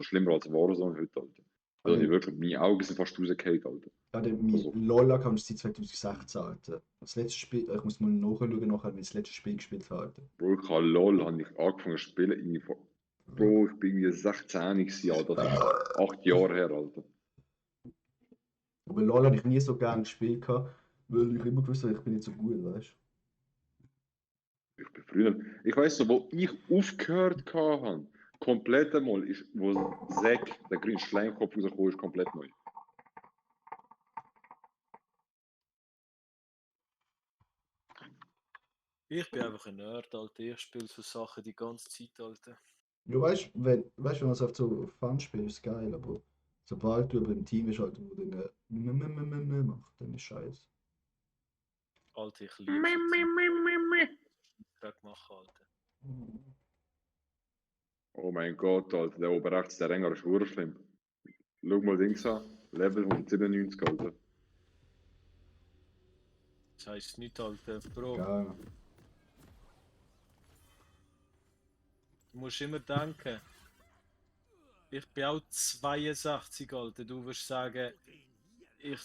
schlimmer als Warzone heute, Alter. Da habe ich wirklich, meine Augen sind fast rausgefallen, Alter. Ja, mein Also, LoL-Account ist seit 2016, Alter. Das letzte Spiel, ich muss mal nachschauen, nachher, wie ich das letzte Spiel gespielt habe, Alter. Bro, ich habe LOL, habe ich angefangen zu spielen, irgendwie vor, Bro, ich bin irgendwie 16 gewesen, Alter. Das ist 8 Jahre her, Alter. Aber LoL habe ich nie so gerne gespielt, weil ich immer gewusst habe, ich bin nicht so gut, weißt Ich bin früher, ich weiß noch, wo ich aufgehört habe, komplett einmal, ist, wo Zack, der grüne Schleimkopf rausgekommen ist, komplett neu. Ich bin einfach ein Nerd, Alter. Ich spiele so Sachen die ganze Zeit, Alter. du? Ja, wenn man es auf so Fun spielt, ist geil, aber sobald du über ein Team bist, halt, wo du macht, dann ist scheiße. Alter, ich liebe so Dreck machen, Alter. Oh mein Gott, Alter, der oben rechts, der Ränger ist verdammt schlimm. Schau mal Dings an, Level 197, Alter. Das heisst nicht, Alter. Bro, Geil. du musst immer denken. Ich bin auch 62, Alter. Du wirst sagen, ich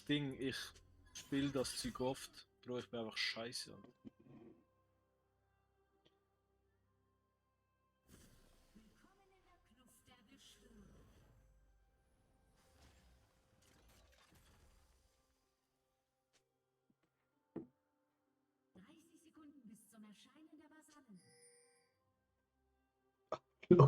spiele das Zeug oft. Bro, ich bin einfach scheiße, Alter. Die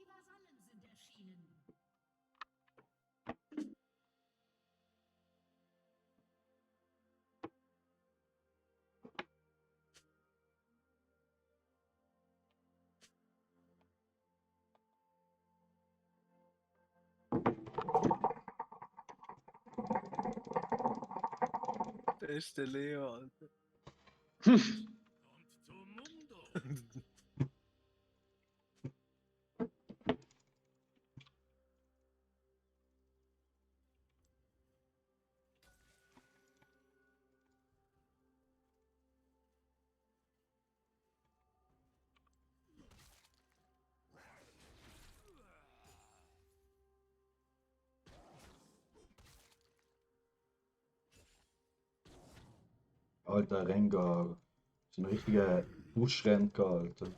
Vasallen sind erschienen. Der ist der Leo, Alter. Kommt zum Mundo. Alter, Rengar. So ein richtiger Buschrengar, Alter.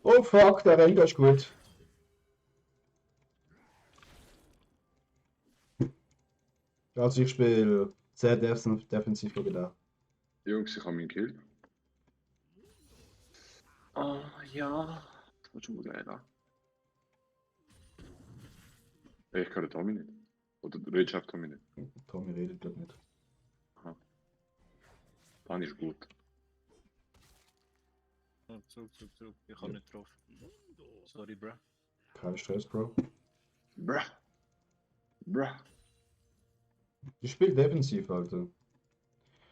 Oh fuck, der Rengar ist gut. Also ich spiele sehr defensiv wie gedacht. Jungs, ich habe meinen Kill. Ah, ja. Das wird schon mal geil, ne? Ich höre Tommy nicht. Oder du redest auf Tommy nicht. Tommy redet gerade nicht. Aha. Dann ist gut. Oh, zurück. Ich hab nicht getroffen. Sorry, bruh. Kein Stress, Bro. Bruh. Bruh. Ich spiele defensiv, Alter.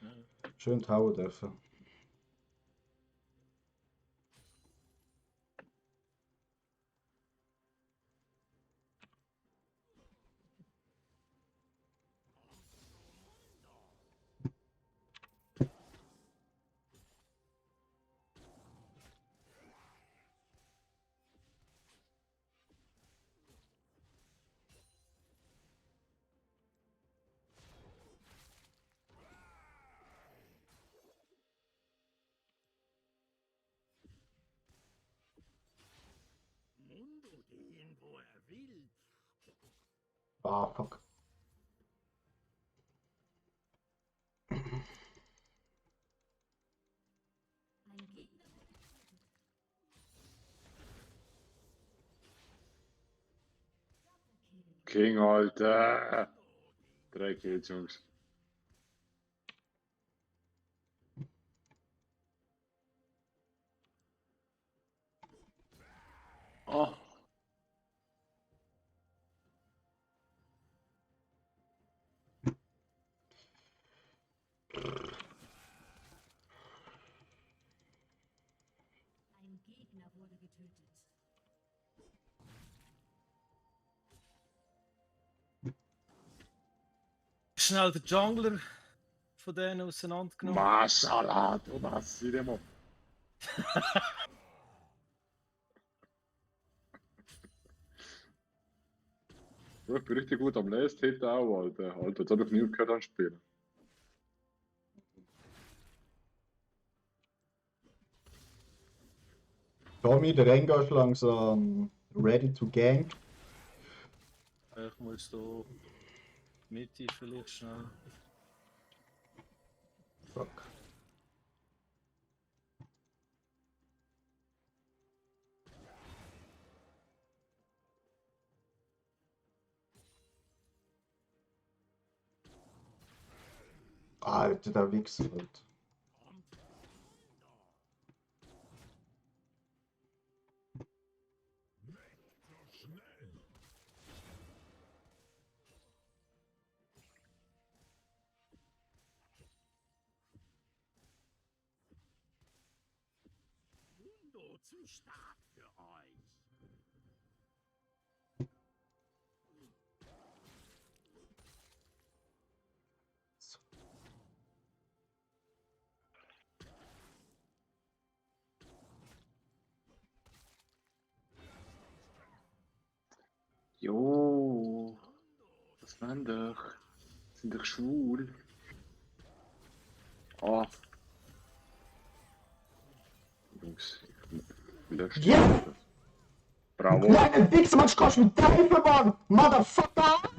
Ja. Schön Tower dürfen. Mundo gehen, wo er will. Ah, fuck. Ein Gegner wird getötet. King, Alter. 3 Kills, Jungs. Oh. Ein Gegner wurde getötet. Schnell der Jungler von denen auseinandergenommen. Mashallah, du das sieh dir mal. Ja, ich bin richtig gut am Last-Hit auch, Alter. Alter, jetzt habe ich nie aufgehört an Spielen. Tommy, der Rengar ist langsam ready to gang. Ich muss da Mitte vielleicht schnell. Fuck. Alter, der Wichser. Alter. Mundo zu stark für euch. Jo, was waren doch? Sind doch schwul. Oh. Jungs, ich lösche Ja! das. Bravo. Kleine Wichser, man kannst mit Teufel, Mann! Motherfucker!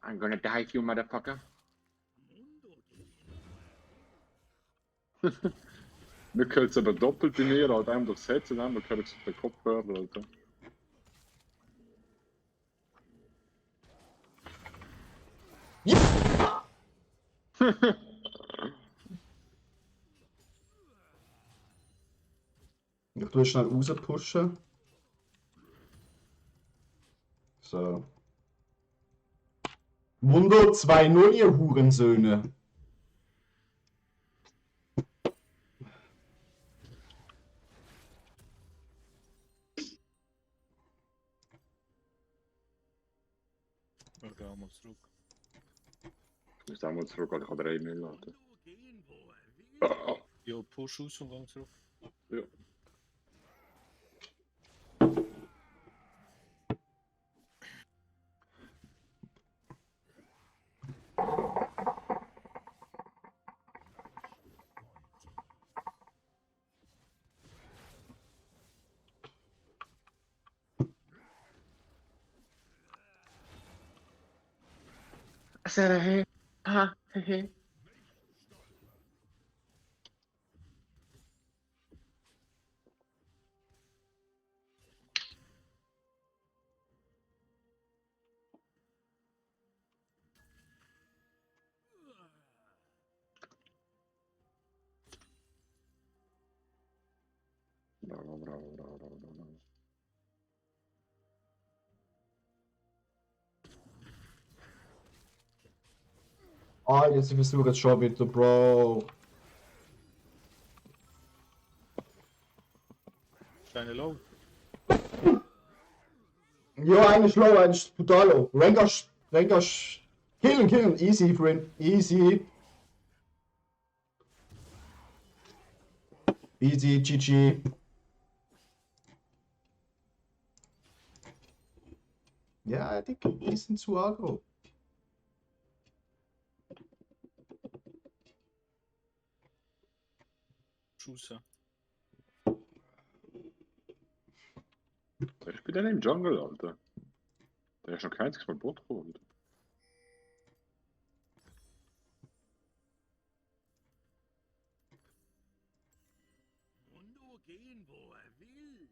I'm gonna die, you motherfucker. Mir gehört es aber doppelt bei mir, halt einmal durchs Herz und einmal gehört es auf den Kopfhörer, Alter. Ja! Ich tue schnell rauspushen. So. Mundo 2-0, ihr Hurensöhne. Ich gehe mal zurück. Ich muss auch mal zurück, Alter. Ich habe 3 0, Alter. Mundo gehen, wo er will. Ah, Ja, Push aus und gang zurück. ja. Hey, ha, hey. Bravo, bravo, bravo, bravo, bravo. Alter, sie versuchen es schon wieder, Bro. Ist eine low? Ja, einer ist low, einer ist brutal low. Rengar, killen, easy, friend, easy. Easy, GG. Ja, die sind zu aggro. Schusse. Ich bin dann im Jungle, Alter. Der ist noch kein einziges Mal Bot geholt. Mundo gehen, wo er will.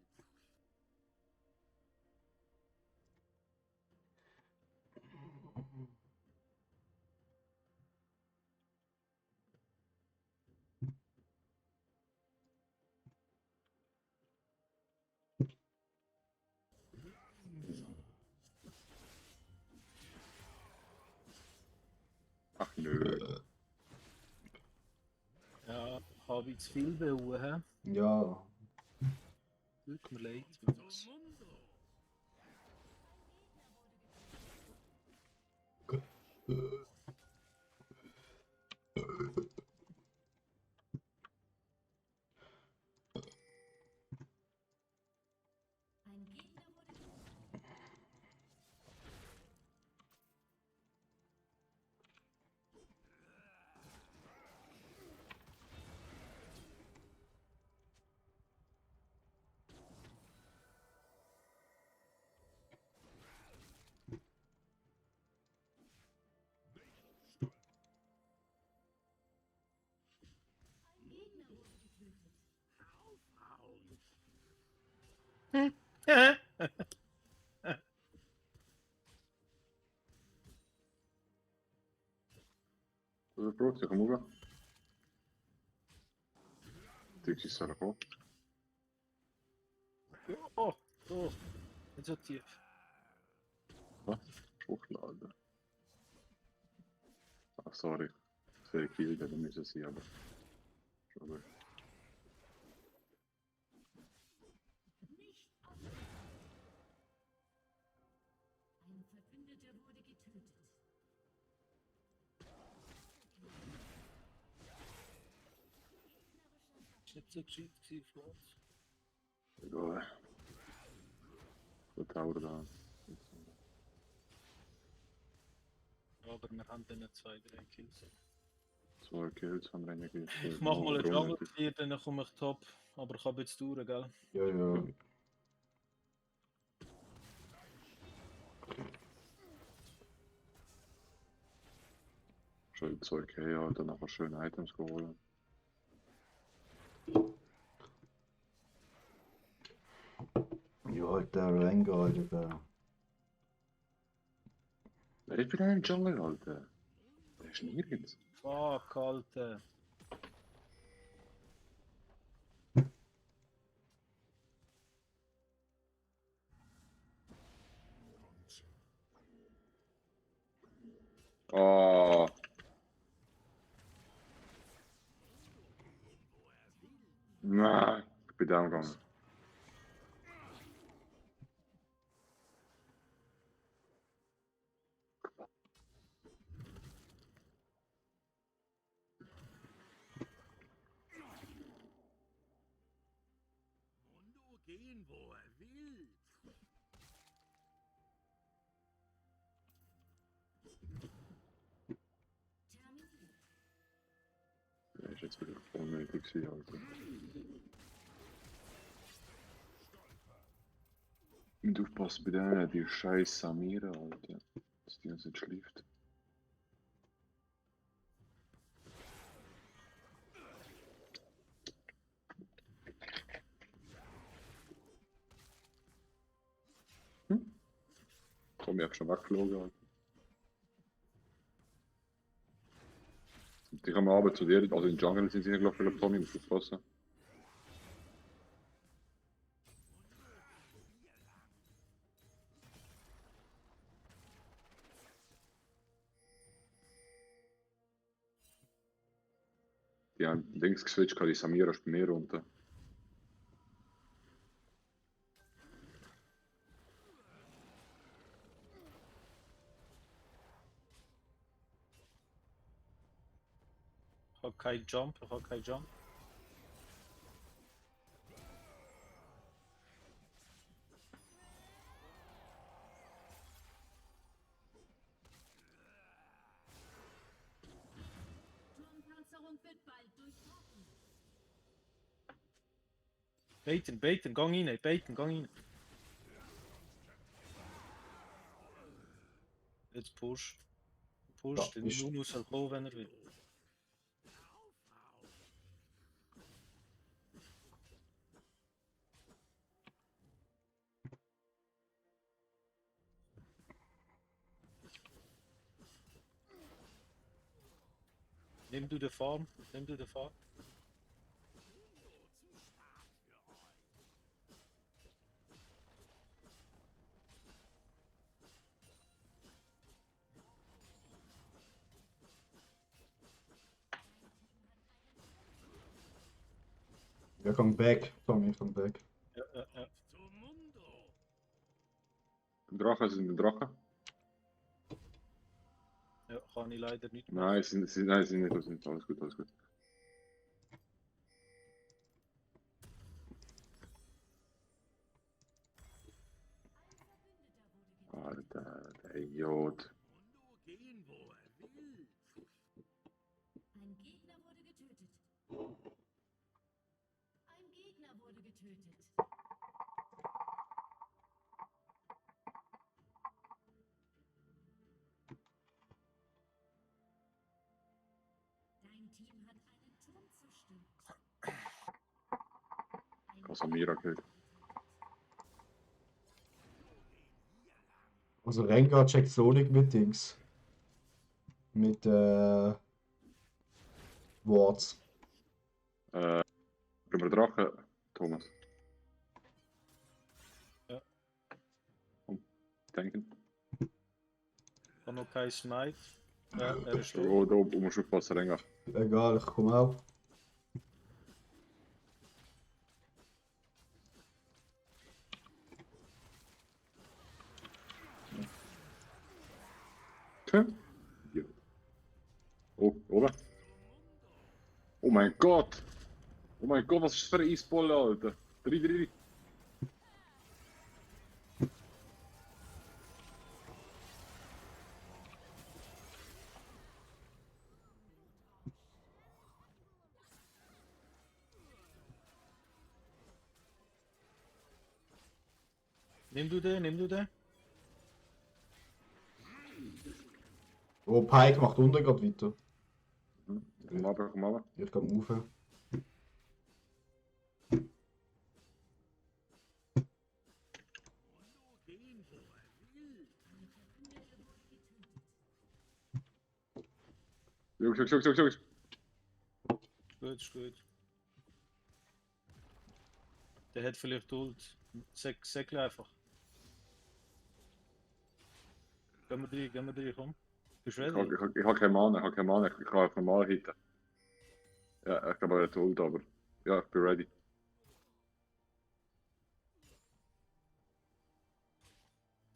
Ach nö. Ja, habe ich zu viel wollen, hä? Ja, Tut mir leid. Mundo. Ein Gegner wurde Gegner wurde getötet. Aufhauen. Cosa pronto? Comunque? Ti ci sarà qua? Oh, oh, nicht so tief. Was? Schokolade. Ah, sorry. Sehr viel, da müssen sie aber. Schon gut. Nicht auf. Ein Verbündeter wurde getötet. Ist nicht so gescheit gewesen von uns. Egal. Vertraue da. Aber wir haben dann 2-3 Kills. 2 Kills von Rennen gegeben. Ich mach mal einen Jungle hier, dann komme ich top. Aber ich habe jetzt durch, gell? ja, ja. Schön 2K, ja, dann nachher schöne Items geholt. Ja, halt der Rengar, Alter, der. Ich bin ein Jungle, Alter. Der ist nirgends. Fuck, Alter. Oh. Nein, ich bin down gegangen. Mundo gehen, wo er will. Terminiert. Der ist jetzt wieder unnötig gewesen, Alter. Und aufpassen bei denen, die scheiß Samira, Alter. Dass die uns nicht schläft. Komm, ich hab schon weggeflogen, Alter. Die haben aber zu dir, also in den Jungle sind sie gelaufen, ich glaube, Tommy muss aufpassen. Die haben links geswitcht, die Samira ist bei mir runter. Ich habe keinen Jump, ich habe keinen Jump. Turmpanzerung wird bald durchbrochen. Baiten, baiten, gang rein, baiten, gang rein. Jetzt push. Push, Ja, den ist- Nunu soll kommen, wenn er will. Aufhauen. Nimm du den Farm, nimm du den Farm. Mundo zu stark für euch. Ja, komm back. Tommy, komm back. Ja. Zum Mundo. Drachen sind Drachen? Ja, kann ich leider nicht machen. Nein, nein, sind nicht. Sind alles gut, alles gut. Alter, der Idiot. Mundo gehen, wo will. Ein Gegner wurde getötet. Ein Gegner wurde getötet. Dein Team hat einen Turm zerstört. Ein Was haben wir gekillt? Also Rengar checkt Sonic mit Dings. Mit Wards. Über Drachen, Thomas. Ja. Denken. Kann noch kein Smite. Ja, er ist tot. Oh, da oben musst du aufpassen, Rengar. Egal, ich komme auch. Idiot. Oh, oben. Oh mein Gott! Oh mein Gott, was ist das für ein Eisball, Alter? 3. Nimm du den, nimm du den. Oh, Pike macht unten gerade weiter. Komm runter, komm runter. Ich kann rauf. Mundo gehen, wo will. Jungs. Gut, ist gut. Der hat vielleicht Ult. Säckle einfach. Gehen wir rein, komm. Bist du ready? Ich hab keine Mana, ich kann auf normal hitten. Ja, ich glaube, er hat Ult, aber... Ja, ich bin ready.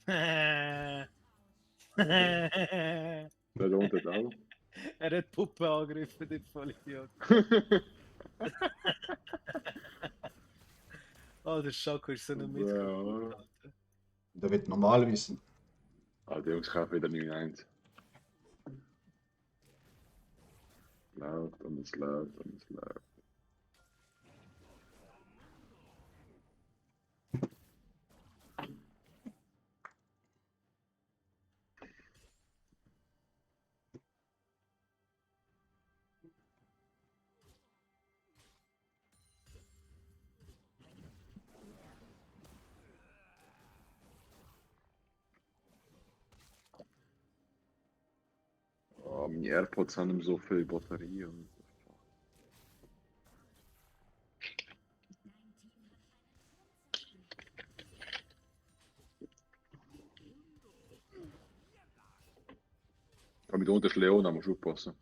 Er Der da unten auch. hat Puppe angegriffen, der Vollidiot. Oh, der Schako ist so ein Mitkommen. Ja. Der wird normal wissen. Ah, die Jungs kaufen wieder 9-1. Läuft und es läuft und es läuft. Oh, meine AirPods haben so viel Batterie und... Aber mit unten ist Leona, musst du aufpassen.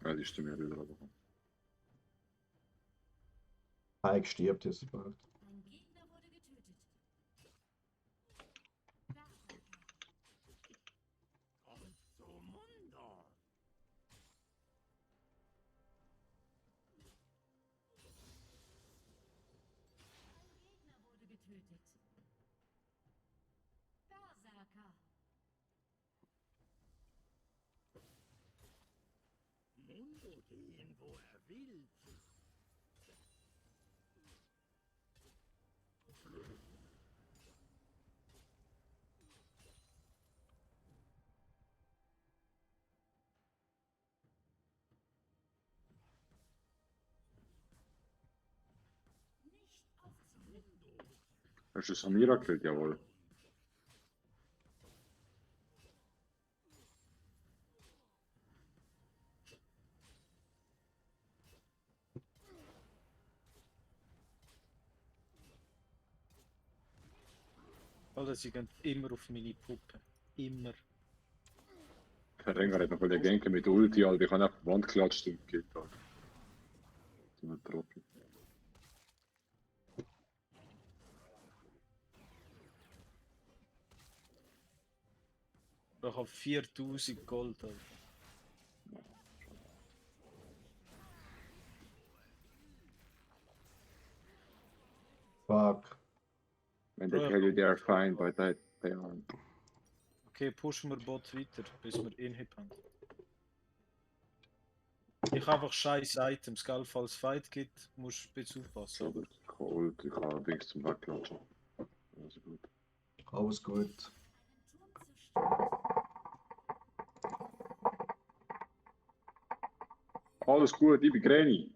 Ja, die ist zu mir wieder runtergekommen. Pike stirbt jetzt bald. Ein Gegner wurde getötet. Kommt zum Mundo. Ein Gegner wurde getötet. Berserker. Mundo gehen, wo will. Nicht aufzuhalten. Hast du Samira gekillt? Jawohl. Alter, sie gehen immer auf meine Puppe. Immer. Der Rengar hat noch den Genke mit Ulti, Alter. Ich habe einfach die Wand geklatscht und gekillt. Alter. So ein Trottel. Ich habe 4000 Gold. Alter. Fuck. When they tell you they are fine, but they aren't. Okay, pushen wir Bot weiter, bis wir Inhib haben. Ich habe einfach scheiß Items, gell? Falls es Fight gibt, musst du ein bisschen aufpassen. Aber cold, ich habe Dings zum Wegklatschen. Also gut. Alles gut. Turm zerstört. Alles gut, ich bin Granny.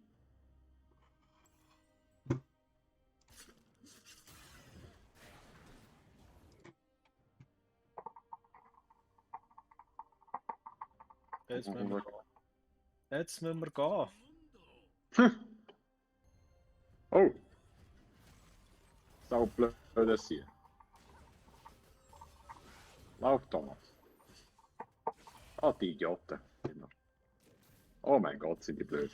Jetzt müssen wir gehen. Jetzt müssen wir gehen. Oh! Saublöd das hier. Lauf, Thomas. Ah, die Idioten. Genau. Oh mein Gott, sind die blöd.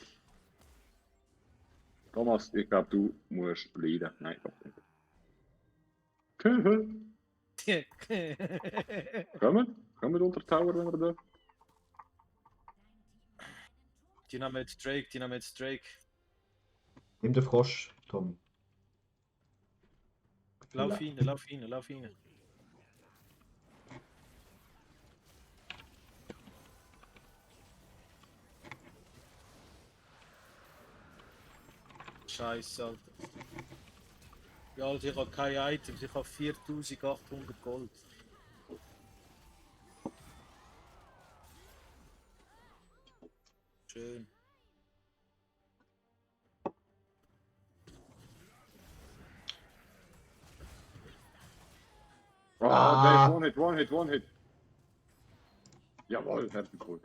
Thomas, ich glaube, du musst leiden. Nein, doch nicht. Kommen unter Tower, wenn wir da. Dynamite Drake. Nimm den Frosch, Tom. Lauf rein. Scheiße, Alter. Ja, Alter, ich habe keine Items, ich habe 4800 Gold. Schön. Ah, der ist One Hit. Jawohl, herzlich gut.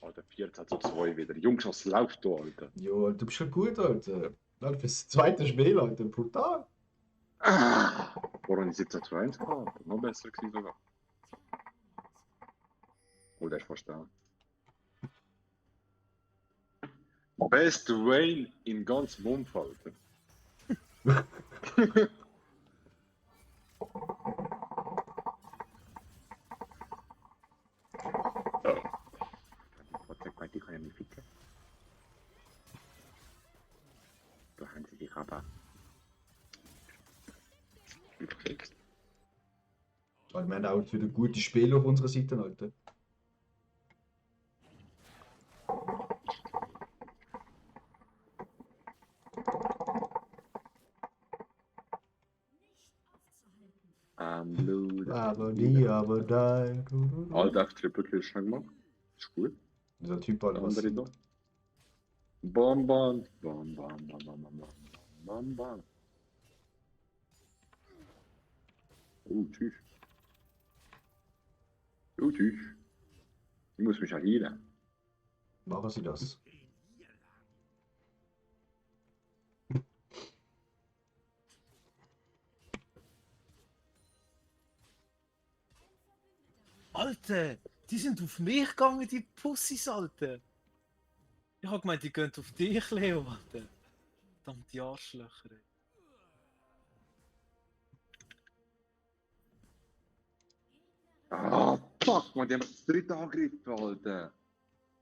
Alter, 14 zu 2 wieder. Jungs, was läuft da, Alter? Jo, du bist schon gut, Alter. Alter, fürs zweite Spiel, Alter. Brutal. Woran ist jetzt 2-1 gehabt? Noch besser gewesen sogar. Oh, der ist fast da. Best Wayne in ganz Mumpf, Alter. Gott meint, ich kann ja nicht ficken. Da haben sie dich aber. Gekriegt. Weil wir haben auch wieder gute Spiele auf unserer Seite, Alter. Nicht aufzuhalten. Aber nie, aber nein. Alter, Triple Kill schon gemacht. Ist gut. Dieser Typ, Der Alter, was andere da. Bam, bam, bam, bam, bam, bam, bam, bam, bam. Oh, tschüss. Oh, tschüss. Ich muss mich heilen. machen sie das. Alter, die sind auf mich gegangen, die Pussys, Alter. Ich hab gemeint, die gehen auf dich, Leo, Alter. Verdammte Arschlöcher, ey. Ah, fuck, man, die haben das dritte angegriffen, Alter.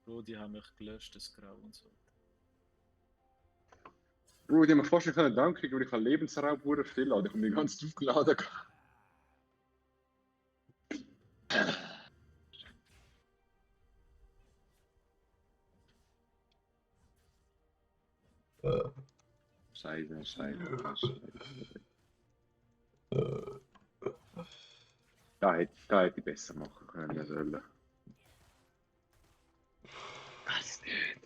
Bro, die haben mich gelöscht, das Grau und so. Bro, die haben mich fast nicht können danken, weil ich habe Lebensraub pur viel, Alter. Ich habe mich ganz aufgeladen. Äh, Scheiße. Da hätte ich besser machen können sollen. Was nicht.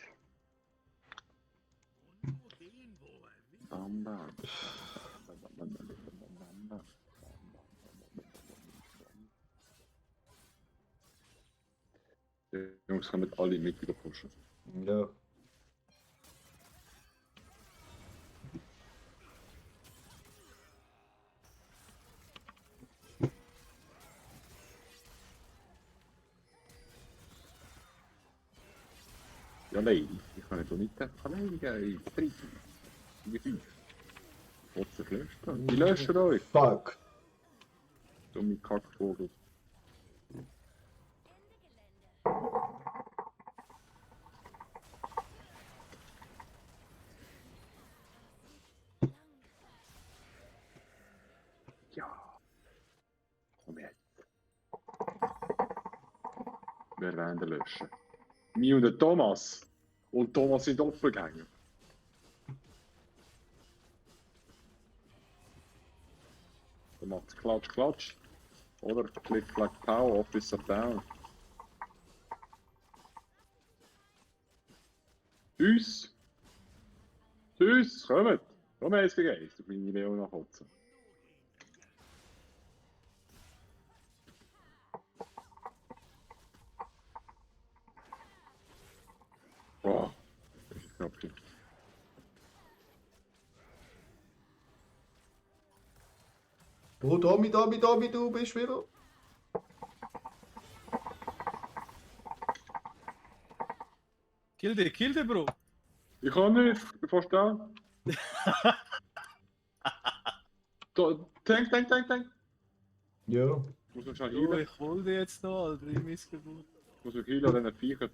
Und nur gehen, wo er will. Bam, bam. Die Jungs haben mit alle Mitglieder pushen. ja. Ja, nein, ich kann nicht so nicht. Alleine gehen, 3, 4, 5. Trotzdem löschen. Die löschen euch. Fuck. Dumme Kackvogel. Ja. Komm jetzt. Wir werden den löschen. Mich und der Thomas. Und Thomas sind Doppelgänger. Dann macht's Klatsch, Klatsch. Oder Click, Clack, Pow, Officer Down. Tschüss! Tschüss, kommt! Komm, SVG, auf meine Leona kotzen. Boah, das ist knapp. Oh, Tommy, du bist wieder. Kill dich, Bro. Ich kann nicht, ich bin fast da. Tank! Ja. Muss man schnell Oh, heilen. ich hol dich jetzt noch, Alter, ich Missgeburt. Muss man heilen an diesen Viechern.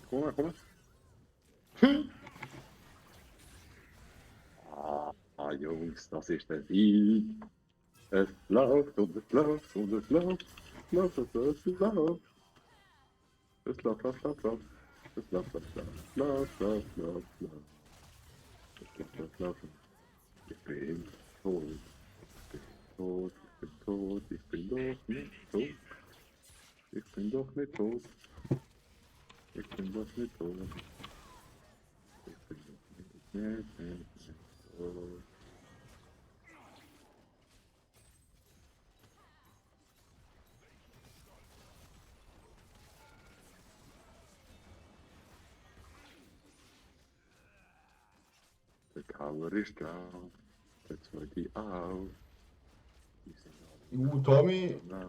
Komm. Jungs, das ist der Sieg. Es läuft und es läuft und es läuft. Es läuft. Es läuft. Es läuft. Ich bin tot. Ich bin doch nicht tot. Ich bin doch nicht tot. Ich bin doch nicht tot. Der Kauer ist da. Der zweite auch. Die sind alle Tommy. na.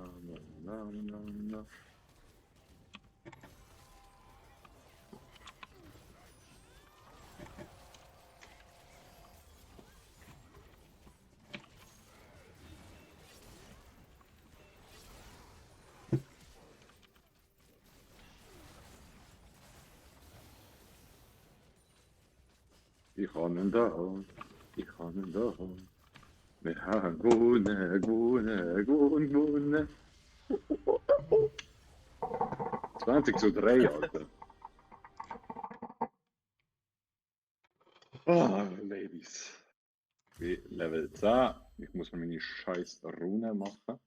Ich kann ihn da. Wir haben gewonnen. 20:3, Alter. Ah, Ladies. Ich bin Level 10. Ich muss mir meine scheiß Rune machen.